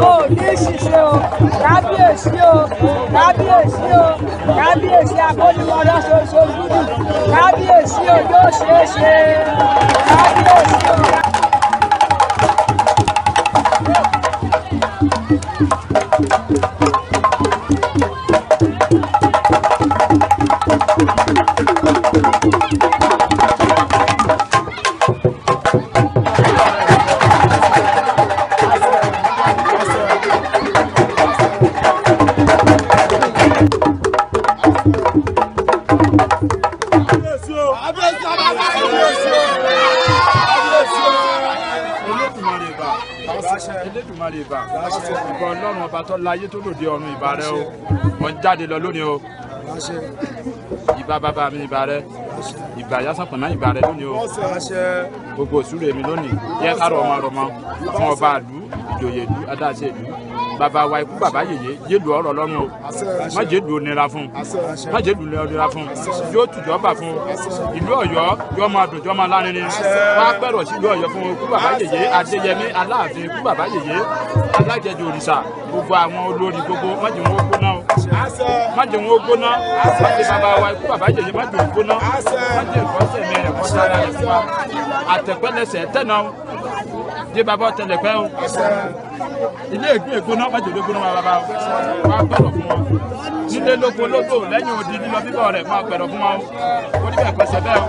O ní ṣiṣẹ́ o, kábíyèsí o, kábíyèsí o, kábíyèsí akóniwọlá ṣoṣo gúdù, kábíyèsí o yóò ṣeé ṣe, kábíyèsí o. Elédùmarè ìbà, ìbà Ọlọ́run ọba tó láyé tó lòdì ọ̀run, ìbà rẹ o. Mo ń jáde lọ lónìí o. Ìbà bàbá mi, ìbà rẹ. Ìbà Yásàpọ̀nà, ìbà rẹ lónìí o. Gbogbo òsúrò èmi lónìí yẹ kárọ̀ ọmọ rọmọ fún ọba ìlú, ìjòyè ìlú, adáṣe ìlú. Bàbá wa ikú bàbá yèyé yélu ọ̀rọ̀ lọ́rùn o. Má jẹ́ lu onira fún, má jẹ́ lu onira fún. Yóò tùjọ́ bà fún ìlú Ọ̀yọ́, yóò máa dùn, yóò máa lárinrin. Wá pẹ̀rọ̀ sí ìlú Ọ̀yọ́ fún ikú bàbá yèyé Adéyẹmí Aláàfin, ikú bàbá yèyé alájẹjù òrìṣà. Gbogbo àwọn olórí gbogbo, má jẹ́ wọn ó gbóná o, má jẹ́ wọn ó gbóná. Má jẹ́ bàbá wa ikú bàbá yèyé, má jẹ́ ó gbóná. Má jẹ́ ìfọ́sẹ̀ mi rẹ̀ kọ́ sára rẹ̀ fún wa. Àtẹ̀pẹ́lẹsẹ̀ tẹ̀nà o, jẹ́ bàbá ọ̀tẹlẹ̀pẹ́ o. Ilé ìgbín ìgbóná, má jẹ́ ìgbóná wa bàbá o. Wá pẹ̀rọ̀ fún wọn nílé lóko lódò lẹ́yìn odi lílọ bíbọ̀ rẹ̀, máa pẹ̀rọ̀ fún wọn o. Ó ní bẹ́ẹ̀ pẹ̀sẹ̀ bẹ́ẹ̀ o.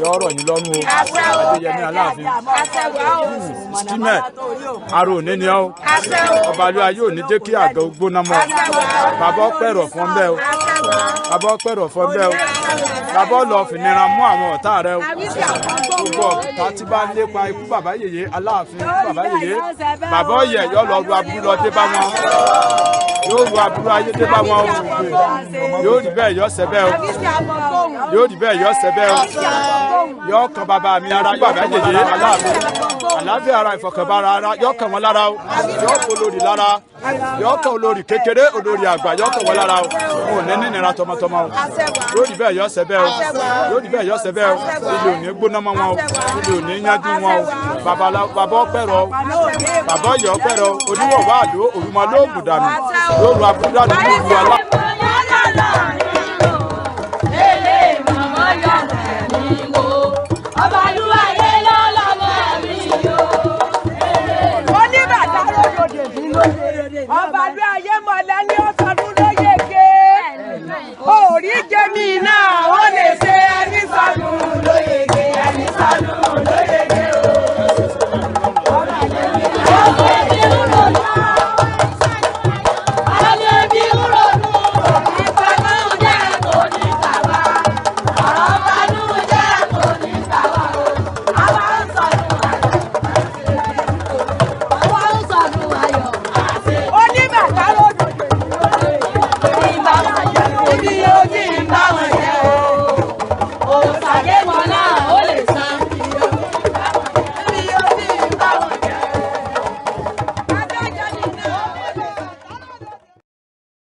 Yọ̀rọ̀ yín lọ́rùn o, Adéyẹmí Aláàfin. Stímẹ̀ aró òní ni ọ́, ọba alúwa yóò ní jẹ́ kí àgọ́ gbóná mọ́. Bàbá ọpẹ́rọ̀ fún bẹ́ẹ̀ o, bàbá ọpẹ́rọ̀ fún bẹ́ẹ̀ o. Bàbá lọ fìnira mú àwọn ọ̀tá rẹ o. Gbogbo ọ̀tá tí bá ń lépa ikú bàbá yèyé Aláàfin, ikú bàbá yèyé, bàbá ọ̀yẹ̀ yọ lọ ru aburú lọ dé bá wọn. Yóò ru aburú ayé dé bá wọn o. Yóò rí bẹ́ẹ̀ yọ sẹ́ bẹ́ẹ̀ o. Yóò rí bẹ́ẹ̀ yọ sẹ́ bẹ́ẹ̀ o. Yọ kan bàbá mi ara bàbá yèyé Aláàfin. Àlàáfíà ara, ìfọ̀kànbára ara, yọ kàn wọ́n lára o. Yọ kó olórí lára. Yọ kàn olórí kékeré, olórí àgbà, yọ kàn wọ́n lára o. Wọn ò ní nínira tọmọtọmọ o. Yóò rí bẹ́ẹ̀ yọ sẹ́ bẹ́ẹ̀ o. Yóò rí bẹ́ẹ̀ yọ sẹ́ bẹ́ẹ̀ o. Ilé ò ní gbóná mọ́ wọn o. Ilé ò ní yánjú wọn o. Bàbá ọpẹ́rọ o. Bàbá ọyọ̀ ọpẹ́rọ o. Oníwọ̀ wá àdó, òrùmọ lóògùn dànù. Yóò ru aburú dànù ní ìlú alá. Ọba ló ayé mọ̀lẹ́ ní ọ̀sán ló yege. Orí jẹ́mi náà ó lè ṣe.